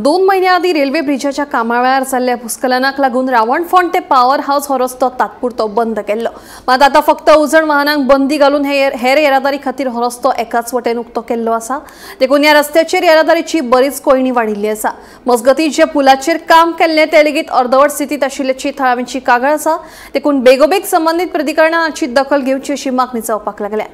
2 महिन्या आदी रेल्वे ब्रिजाच्या कामावेळार जाल्ल्या भूस्खलनाक लागून रावणफोंड ते पावर हाऊस हो रस्तो तात्पुरतो बंद केल्लो। मात आतां फक्त उजण वाहनांक बंदी घालून हेर येरादारी खातीर हो रस्तो एकाच वटेन उक्तो केल्लो आसा। देखून ह्या रस्त्याचेर येरादारीची बरीच कोयणी वाडिल्ली आसा। मजगतीं जे पुलाचेर काम केल्लें ते लेगीत अर्दवट स्थितींत आशिल्ल्याची थळाव्यांची कागाळ आसा। देखून बेगोबेग संबंदीत प्राधिकरणान हाची दखल घेवची अशी मागणी जावपाक लागल्या।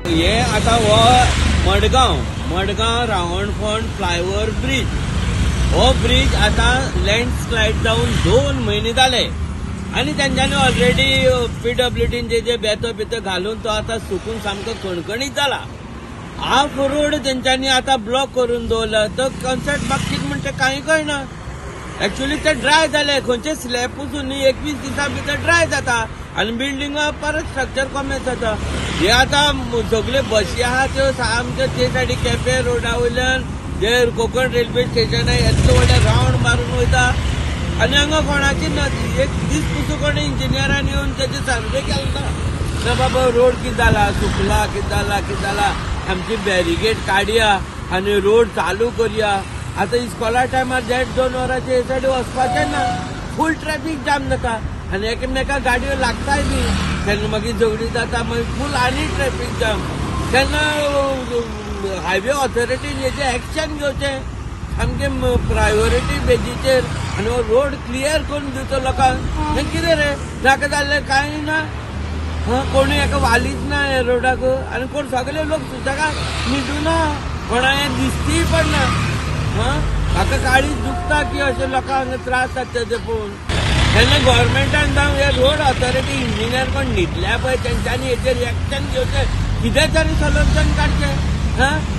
हे आता हो मडगांव मडगांव रावणफोंड फ्लायओव्हर ब्रिज, हो ब्रिज आता लँडस्लायड जावन 2 म्हयने जाले आनी तेंच्यांनी ऑलरेडी पीडब्ल्यूडीन जे जे बेतो बितो घालून तो आतां सुकून सामको कणकणीत जाला। हाफ रोड तेंच्यांनी आतां ब्लॉक करून दवरला, तो कॉन्सर्ट म्हाका कितें म्हणटा कांय कळना। एक्चुअली ते ड्राय जाले, खंयचे स्लॅब पसून 21 दिसां भितर ड्राय जाता आनी बिल्डिंगा परत स्ट्रक्चर कमी जाता। हे आतां सगळे बशी आहा त्यो आमच्या ते सायडी केपें रोडा वयल्यान जे कोंकण रेल्वे स्टेशन आहा येतलो व्हडले रावंड मारून वयता आनी हांगा कोणाची एक दीस पसून कोण इंजिनियरान येवन तेजे सर्वे केलो ना, ना बाबा रोड कितें जाला, सुकला कितें जाला कितें जाला, आमची बॅरिगेड काडया आनी रोड चालू करया। आतां इस्कॉला टायमार 1.5-2 वरांचे हे सायडी वचपाचें ना, फूल ट्रॅफीक जाम जाता आनी एकामेका गाडयो लागताय बी, तेन्ना मागीर झगडी जाता, मागीर फूल आनी ट्रॅफीक जाम। तेन्ना हायवे ऑथॉरिटीन हेजें एक्शन घेवचें सामकें प्रायोरिटी बेजीचेर आनी हो रोड क्लियर करून दिवचो लोकांक। हें कितें रे नाका जाल्लें कांय ना, कोणूय एका वालीच ना ह्या रोडाक आनी कोण सगळे लोक सुशेगाद न्हिदूना, कोणा हें दिश्टीय पडना। म्हाका काळीज दुखता की अशें लोकांक त्रास जाता ते पळोवन। तेन्ना गव्हर्मेंटान जावं हे रोड ऑथॉरिटी इंजिनियर कोण न्हिदल्या पळय तेंच्यांनी हेजेर एक्शन घेवचें, कितें तरी सोल्युशन काडचें।